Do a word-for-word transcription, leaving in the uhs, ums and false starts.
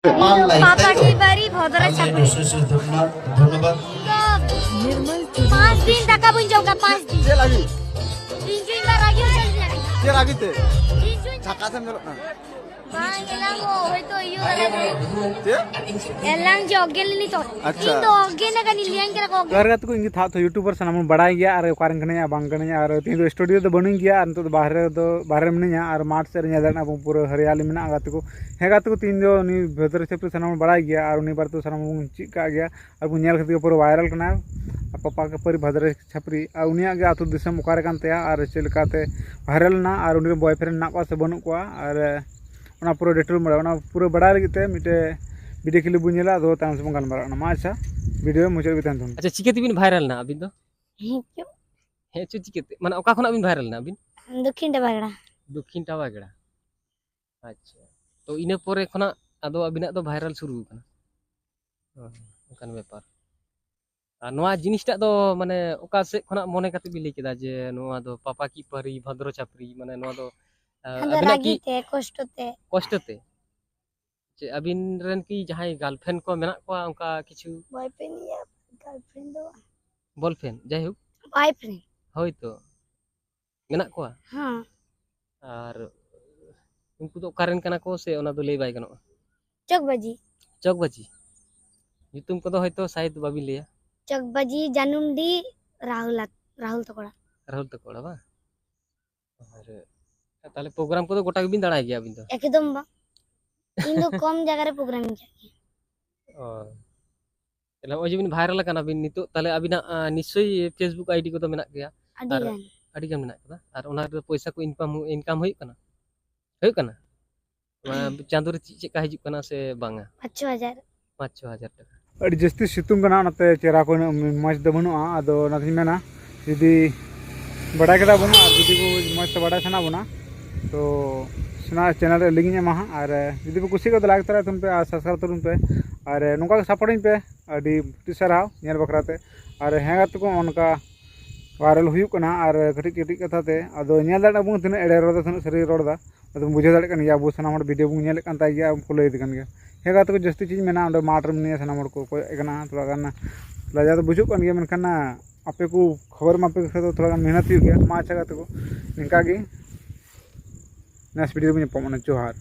ᱯᱟᱯᱟ ᱠᱤ ᱵᱟᱨᱤ ᱵᱷᱚᱫᱨᱚ ᱪᱷᱟᱯᱨᱤ᱾ ᱫᱷᱚᱱᱭᱚᱵᱟᱫ᱾ ᱯᱟᱸᱪ ᱫᱤᱱ ᱫᱟᱠᱟ ᱵᱟᱹᱧ ᱡᱚᱢ ᱠᱟᱜ, ᱯᱟᱸᱪ ᱫᱤᱱ᱾ ᱪᱮᱫ ᱞᱟᱹᱜᱤᱫ? ᱤᱧ ᱡᱩᱧ ᱢᱟ ᱨᱟᱹᱜᱤ ᱦᱚᱪᱚ ᱞᱤᱧᱟ᱾ ᱪᱮᱫ ᱞᱟᱹᱜᱤᱫ ᱛᱮ? ᱤᱧ ᱡᱩᱧ ᱪᱷᱟᱠᱟ ᱥᱮᱢ ᱧᱮᱞᱚᱜ ᱠᱟᱱᱟ᱾ ᱵᱟᱝ, ᱮᱞᱟᱝ ᱦᱚᱸ ᱦᱚᱭᱛᱳ ᱤᱭᱟᱹ ᱫᱟᱲᱮᱭᱟᱜᱼᱟ᱾ ᱪᱮᱫ? ᱮᱞᱟᱝ ᱡᱮ ᱚᱜᱽᱜᱮᱱ ᱞᱤᱧ ᱛᱚ᱾ ᱟᱪᱪᱷᱟ᱾ ᱤᱧ ᱫᱚ ᱚᱜᱽᱜᱮᱱ ᱟᱠᱟᱱᱤᱧ, ᱞᱟᱹᱭᱟᱹᱧ ᱠᱟᱱᱟ ᱠᱚ ᱚᱜᱽᱜᱮᱱ᱾ ᱡᱚᱦᱟᱨ ᱜᱮ ᱜᱟᱛᱮ ᱠᱚ, ᱤᱧ ᱜᱮ ᱛᱷᱟᱜ ᱛᱷᱚ ᱭᱩᱴᱩᱵᱟᱨ, ᱥᱟᱱᱟᱢ ᱵᱚᱱ ᱵᱟᱲᱟᱭ ᱜᱮᱭᱟ ᱟᱨ ᱚᱠᱟ ᱨᱮᱱ ᱠᱟᱹᱱᱟᱹᱧ ᱟᱨ ᱵᱟᱝ ᱠᱟᱹᱱᱟᱹᱧ᱾ ᱟᱨ ᱛᱮᱦᱮᱧ ᱫᱚ ᱥᱴᱩᱰᱤᱭᱳ ᱫᱚ ᱵᱟᱹᱱᱩᱧ ᱜᱮᱭᱟ ᱟᱨ ᱱᱤᱛᱚᱜ ᱫᱚ ᱵᱟᱦᱨᱮ ᱨᱮᱫᱚ, ᱵᱟᱦᱨᱮ ᱨᱮ ᱢᱤᱱᱟᱹᱧᱟ ᱟᱨ ᱢᱟᱴᱷ ᱥᱮᱫ ᱨᱮ ᱧᱮᱞ ᱫᱟᱲᱮᱭᱟᱜ ᱠᱟᱱᱟ ᱵᱚᱱ ᱯᱩᱨᱟᱹ ᱦᱟᱨᱤᱭᱟᱞᱤ ᱢᱮᱱᱟᱜᱼᱟ ᱜᱟᱛᱮ ᱠᱚ᱾ ᱦᱮᱸ ᱜᱟᱛᱮ ᱠᱚ, ᱛᱮᱦᱮᱧ ᱫᱚ ᱩᱱᱤ ᱵᱷᱚᱫᱨᱚ ᱪᱷᱟᱯᱨᱤ ᱥᱟᱱᱟᱢ ᱵᱚᱱ ᱵᱟᱲᱟᱭ ᱜᱮᱭᱟ ᱟᱨ ᱩᱱᱤ ᱵᱟᱨᱮ ᱛᱮ ᱥᱟᱱᱟᱢ ᱵᱚᱱ ᱪᱮᱫ ᱠᱟᱜ ᱜᱮᱭᱟ ᱟᱨ ᱵᱚᱱ ᱧᱮᱞ ᱠᱷᱟᱹᱛᱤᱨ ᱜᱮ ᱯᱩᱨᱟᱹ ᱵᱷᱟᱭᱨᱟᱞ ᱠᱟᱱᱟᱭ᱾ ᱟᱨ ᱯᱟᱯᱟ ᱠᱤ ᱯᱟᱨᱤ ᱵᱷᱚᱫᱨᱚ ᱪᱷᱟᱯᱨᱤ, ᱟᱨ ᱩᱱᱤᱭᱟᱜ ᱜᱮ ᱟᱹᱛᱩ ᱫᱤᱥᱚᱢ ᱚᱠᱟᱨᱮ ᱠᱟᱱ ᱛᱟᱭᱟ ᱟᱨ ᱪᱮᱫ ᱞᱮᱠᱟᱛᱮ ᱵᱷᱟᱭᱨᱟᱞ ᱮᱱᱟ ᱟᱨ ᱩᱱᱤ ᱨᱮᱱ ᱵᱚᱭᱯᱷᱨᱮᱱᱰ ᱢᱮᱱᱟᱜ ᱠᱚᱣᱟ ᱥᱮ ᱵᱟᱹᱱᱩᱜ ᱠᱚᱣᱟ, ᱟᱨ ᱚᱱᱟ ᱯᱩᱨᱟᱹ ᱰᱤᱴᱮᱞ ᱵᱟᱲᱟᱭ, ᱚᱱᱟ ᱯᱩᱨᱟᱹ ᱵᱟᱲᱟᱭ ᱞᱟᱹᱜᱤᱫ ᱛᱮ ᱢᱤᱫᱴᱮᱡ ᱵᱷᱤᱰᱤᱭᱳ ᱠᱞᱤᱯ ᱵᱚᱱ ᱧᱮᱞᱟ, ᱟᱫᱚ ᱛᱟᱭᱚᱢ ᱥᱮᱫ ᱵᱚᱱ ᱜᱟᱞᱢᱟᱨᱟᱜ ᱠᱟᱱᱟ᱾ ᱢᱟ ᱟᱪᱪᱷᱟ, ᱵᱷᱤᱰᱤᱭᱳ ᱢᱩᱪᱟᱹᱫ ᱨᱮᱜᱮ ᱛᱟᱦᱮᱱ ᱛᱟᱵᱚᱱ᱾ ᱟᱪᱪᱷᱟ, ᱪᱤᱠᱟᱹ ᱛᱮᱵᱤᱱ ᱵᱷᱟᱭᱨᱟᱞ ᱮᱱᱟ ᱟᱹᱵᱤᱱ ᱫᱚ? ᱦᱮᱸ ᱪᱚ᱾ ᱦᱮᱸ ᱪᱚ, ᱪᱤᱠᱟᱹᱛᱮ? ᱢᱟᱱᱮ ᱚᱠᱟ ᱠᱷᱚᱱᱟᱜ ᱵᱤᱱ ᱵᱷᱟᱭᱨᱟᱞ ᱮᱱᱟ ᱟᱹᱵᱤᱱ? ᱫᱚᱠᱠᱷᱤᱱ ᱴᱟᱵᱟᱜᱲᱟ᱾ ᱫᱚᱠᱠᱷᱤᱱ ᱴᱟᱵᱟᱜᱲᱟ᱾ ᱟᱪᱪᱷᱟ, ᱛᱚ ᱤᱱᱟᱹ ᱯᱚᱨᱮ ᱠᱷᱚᱱᱟᱜ ᱟᱫᱚ ᱟᱹᱵᱤᱱᱟᱜ ᱫᱚ ᱵᱷᱟᱭᱨᱟᱞ ᱥᱩᱨᱩ ᱟᱠᱟᱱᱟ᱾ ᱚ, ᱚᱱᱠᱟᱱ ᱵᱮᱯᱟᱨ᱾ ᱟᱨ ᱱᱚᱣᱟ ᱡᱤᱱᱤᱥᱴᱟᱜ ᱫᱚ ᱢᱟᱱᱮ ᱚᱠᱟ ᱥᱮᱫ ᱠᱷᱚᱱᱟᱜ ᱢᱚᱱᱮ ᱠᱟᱛᱮ ᱵᱤᱱ ᱞᱟᱹᱭ ᱠᱮᱫᱟ ᱡᱮ ᱱᱚᱣᱟ ᱫᱚ ᱯᱟᱯᱟ ᱠᱤ ᱯᱟᱹᱨᱤ ᱵᱷᱚᱫᱨᱚ ᱪᱟᱯᱨᱤ, ᱢᱟᱱᱮ ᱱᱚᱣᱟ ᱫᱚ, ᱟᱸ, ᱟᱫᱚ ᱟᱹᱵᱤᱱᱟᱜ ᱨᱟᱹᱜᱤ ᱠᱤ ᱛᱮ, ᱠᱚᱥᱴᱚ ᱛᱮ᱾ ᱠᱚᱥᱴᱚ ᱛᱮ? ᱪᱮ ᱟᱹᱵᱤᱱ ᱨᱮᱱ ᱠᱤ ᱡᱟᱦᱟᱸᱭ ᱜᱟᱨᱞᱯᱷᱨᱮᱱᱰ ᱠᱚ ᱢᱮᱱᱟᱜ ᱠᱚᱣᱟ ᱚᱱᱠᱟ ᱠᱤᱪᱷᱩ? ᱵᱚᱭᱯᱷᱨᱮᱱᱰ ᱤᱭᱟᱹ, ᱜᱟᱨᱞᱯᱷᱨᱮᱱᱰ ᱫᱚ ᱵᱟᱝ᱾ ᱵᱚᱞᱯᱷᱨᱮᱱᱰ, ᱡᱟᱭᱦᱳᱠ᱾ ᱵᱚᱭᱯᱷᱨᱮᱱᱰ᱾ ᱦᱳᱭ ᱛᱚ᱾ ᱢᱮᱱᱟᱜ ᱠᱚᱣᱟ? ᱦᱮᱸ᱾ ᱟᱨ ᱩᱱᱠᱩ ᱫᱚ ᱚᱠᱟᱨᱮᱱ ᱠᱟᱱᱟ ᱠᱚ ᱥᱮ ᱚᱱᱟ ᱫᱚ ᱞᱟᱹᱭ ᱵᱟᱭ ᱜᱟᱱᱚᱜᱼᱟ? ᱪᱚᱠᱵᱟᱡᱤ᱾ ᱪᱚᱠᱵᱟᱡᱤ? ᱧᱩᱛᱩᱢ ᱠᱚᱫᱚ ᱦᱚᱭᱛᱳ ᱥᱟᱭᱤᱫ ᱵᱟᱵᱤᱱ ᱞᱟᱹᱭᱟ᱾ ᱪᱚᱠᱵᱟᱡᱤ, ᱡᱟᱹᱱᱩᱢᱰᱤ, ᱨᱟᱦᱩᱞ ᱟᱛ-, ᱨᱟᱦᱩᱞ ᱛᱟᱠᱚ ᱚᱲᱟᱜ᱾ ᱨᱟᱦᱩᱞ ᱛᱟᱠᱚ ᱚᱲᱟᱜ ᱵᱟᱝ? ᱟᱨ ᱛᱟᱦᱞᱮ ᱯᱨᱳᱜᱨᱟᱢ ᱠᱚᱫᱚ ᱜᱚᱴᱟ ᱜᱮᱵᱤᱱ ᱫᱟᱬᱟᱭ ᱜᱮᱭᱟ ᱟᱹᱵᱤᱱ ᱫᱚ? ᱮᱠᱫᱚᱢ ᱵᱟᱝ᱾ ᱤᱧ ᱫᱚ ᱠᱚᱢ ᱡᱟᱭᱜᱟ ᱨᱮ ᱯᱨᱳᱜᱨᱟᱢ ᱤᱧ ᱪᱟᱞᱟᱜ ᱜᱮᱭᱟ᱾ ᱚ᱾ ᱛᱟᱦᱞᱮ ᱱᱚᱜᱼᱚᱭ ᱡᱮ ᱵᱤᱱ ᱵᱷᱟᱭᱨᱟᱞ ᱟᱠᱟᱱᱟ ᱵᱤᱱ ᱱᱤᱛᱚᱜ, ᱛᱟᱦᱞᱮ ᱟᱹᱵᱤᱱᱟᱜ, ᱟ, ᱱᱤᱥᱪᱳᱭ Facebook ID ᱠᱚᱫᱚ ᱢᱮᱱᱟᱜ ᱜᱮᱭᱟ? ᱟᱹᱰᱤ ᱟᱨ ᱜᱟᱱ᱾ ᱟᱹᱰᱤ ᱜᱟᱱ ᱢᱮᱱᱟᱜ ᱠᱟᱫᱟ᱾ ᱟᱨ ᱚᱱᱟ ᱨᱮᱫᱚ ᱯᱚᱭᱥᱟ ᱠᱚ ᱤᱱᱠᱟᱢ, ᱤᱱᱠᱟᱢ ᱦᱩᱭᱩᱜ ᱠᱟᱱᱟ? ᱦᱩᱭᱩᱜ ᱠᱟᱱᱟ? ᱚᱱᱟ ᱪᱟᱸᱫᱳ ᱨᱮ ᱪᱮᱫ, ᱪᱮᱫ ᱞᱮᱠᱟ ᱦᱤᱡᱩᱜ ᱠᱟᱱᱟ ᱥᱮ ᱵᱟᱝᱟ? ᱯᱟᱸᱪ ᱪᱷᱚ ᱦᱟᱡᱟᱨ᱾ ᱯᱟᱸᱪ ᱪᱷᱚ ᱦᱟᱡᱟᱨ ᱴᱟᱠᱟ᱾ ᱟᱹᱰᱤ ᱡᱟᱹᱥᱛᱤ ᱥᱤᱛᱩᱝ ᱠᱟᱱᱟ, ᱚᱱᱟᱛᱮ ᱪᱮᱦᱨᱟ ᱠᱚ ᱩᱱᱟᱹᱜ ᱢᱚᱡᱽ ᱫᱚ ᱵᱟᱹᱱᱩᱜᱼᱟ᱾ ᱟᱫᱚ ᱚᱱᱟᱛᱤᱧ ᱢᱮᱱᱟ, ᱡᱩᱫᱤ ᱵᱟᱰᱟᱭ ᱠᱮᱫᱟ ᱵᱚᱱ ᱟᱨ ᱡᱩᱫᱤ ᱵᱚ ᱢᱚᱡᱽ ᱛᱮ ᱵᱟᱰᱟᱭ ᱥᱟᱱᱟ ᱵᱚᱱᱟ, ᱛᱚ ᱚᱱᱟ ᱪᱮᱱᱮᱞ ᱨᱮ ᱞᱤᱝᱠ ᱤᱧ ᱮᱢᱟ ᱦᱟᱸᱜ᱾ ᱟᱨ ᱡᱩᱫᱤ ᱯᱮ ᱠᱩᱥᱤᱭᱟᱜ ᱠᱷᱟᱱ ᱫᱚ ᱞᱟᱭᱤᱠ ᱛᱚᱨᱟᱭ ᱛᱟᱵᱚᱱ ᱯᱮ ᱟᱨ ᱥᱟᱵᱥᱠᱨᱟᱭᱤᱵ ᱛᱟᱵᱚᱱ ᱯᱮ᱾ ᱟᱨ ᱱᱚᱝᱠᱟ ᱜᱮ ᱥᱟᱯᱳᱨᱴ ᱟᱹᱧ ᱯᱮ᱾ ᱟᱹᱰᱤ ᱟᱹᱰᱤ ᱥᱟᱨᱦᱟᱣ ᱧᱮᱞ ᱵᱟᱠᱷᱨᱟ ᱛᱮ᱾ ᱟᱨ ᱦᱮᱸ ᱜᱟᱛᱮ ᱠᱚ, ᱚᱱᱠᱟ ᱵᱷᱟᱭᱨᱟᱞ ᱦᱩᱭᱩᱜ ᱠᱟᱱᱟ ᱟᱨ ᱠᱟᱹᱴᱤᱡ ᱠᱟᱹᱴᱤᱡ ᱠᱟᱛᱷᱟ ᱛᱮ᱾ ᱟᱫᱚ ᱧᱮᱞ ᱫᱟᱲᱮᱭᱟᱜ ᱵᱚᱱ ᱛᱤᱱᱟᱹᱜ ᱮᱲᱮ ᱨᱚᱲ ᱮᱫᱟ, ᱛᱤᱱᱟᱹᱜ ᱥᱟᱹᱨᱤ ᱨᱚᱲ ᱮᱫᱟ᱾ ᱟᱫᱚ ᱵᱩᱡᱷᱟᱹᱣ ᱫᱟᱲᱮᱭᱟᱜ ᱠᱟᱱ ᱜᱮᱭᱟ, ᱟᱵᱚ ᱥᱟᱱᱟᱢ ᱦᱚᱲ ᱵᱷᱤᱰᱤᱭᱳ ᱵᱚᱱ ᱧᱮᱞᱮᱫ ᱠᱟᱱ ᱛᱟᱭ ᱜᱮᱭᱟ, ᱟᱵᱚ ᱠᱚ ᱞᱟᱹᱭ ᱠᱟᱱ ᱜᱮᱭᱟ᱾ ᱦᱮᱸ ᱜᱟᱛᱮ ᱠᱚ, ᱡᱟᱹᱥᱛᱤ ᱪᱮᱫ ᱤᱧ ᱢᱮᱱᱟ, ᱚᱸᱰᱮ ᱢᱟᱴᱷ ᱨᱮ ᱢᱤᱱᱟᱹᱧᱟ, ᱥᱟᱱᱟᱢ ᱦᱚᱲ ᱠᱚ ᱠᱚᱭᱚᱜ ᱠᱟᱱᱟ, ᱛᱷᱚᱲᱟ ᱜᱟᱱ ᱞᱟᱡᱟᱣ ᱫᱚ ᱵᱩᱡᱷᱟᱹᱜ ᱠᱟᱱ ᱜᱮᱭᱟ, ᱢᱮᱱᱠᱷᱟᱱ ᱟᱯᱮ ᱠᱚ ᱠᱷᱚᱵᱚᱨ ᱮᱢᱟ ᱯᱮ ᱠᱷᱟᱱ ᱫᱚ ᱛᱷᱚᱲᱟ ᱜᱟᱱ ᱢᱮᱦᱱᱚᱛ ᱦᱩᱭᱩᱜ ᱜᱮᱭᱟ᱾ ᱢᱟ ᱟᱪᱪᱷᱟ ᱜᱟᱛᱮ ᱠᱚ, ᱱᱤᱝᱠᱟ ᱜᱮ, next video ᱨᱮᱵᱚᱱ ᱧᱟᱯᱟᱢᱚᱜᱼᱟ᱾ ᱡᱚᱦᱟᱨ᱾